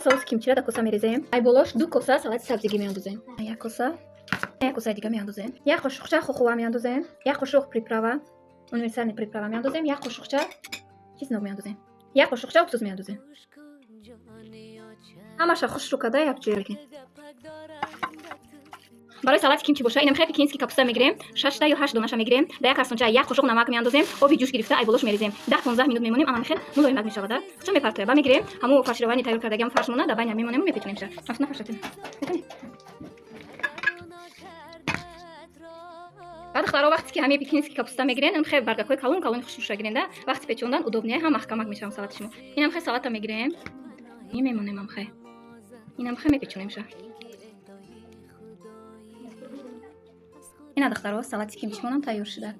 Соуси кимчира дар коса мерезем. Ай болош 2 коса салати сабзигӣ меандозем. Як коса, як косаи дига меандозем. Як қошуқча хухува меандозем. Як қошуқ приправа, универсальный приправа меандозем. Як қошуқча чеснок меандозем. Як қошуқча уксус меандозем. Ҳамаша хушрӯ карда якҷоя мекунем. Барои салати кимчи боша, инам хеле пекинский капуста мегирем, шашта ё ҳашт донаша мегирем. Дар як карсонча як қошуқ намак меандозем, оби ҷӯш гирифта ай болош мерезем. 10-15 минут мемонем, ана хел мулоимак мешавада. Хучо мепартоя. Ба мегирем, ҳамун фарширование тайёр кардагиам фаршмона дар байна мемонему мепечонемша. Афна фаршатем. Метавонӣ? Баъд, духтаро, вақте ки ҳамаи пекинский капуста мегирен, ин хеле баргакҳои калон калони хушрӯша гирен да, вақти печондан удобнее, ҳам маҳкамак мешавам салати шумо. Инам хел салата мегирем, ин мемонем ам хе. Инам хе мепечонемша. Ина, духтаро, салати кимчимонам тайёр шуда.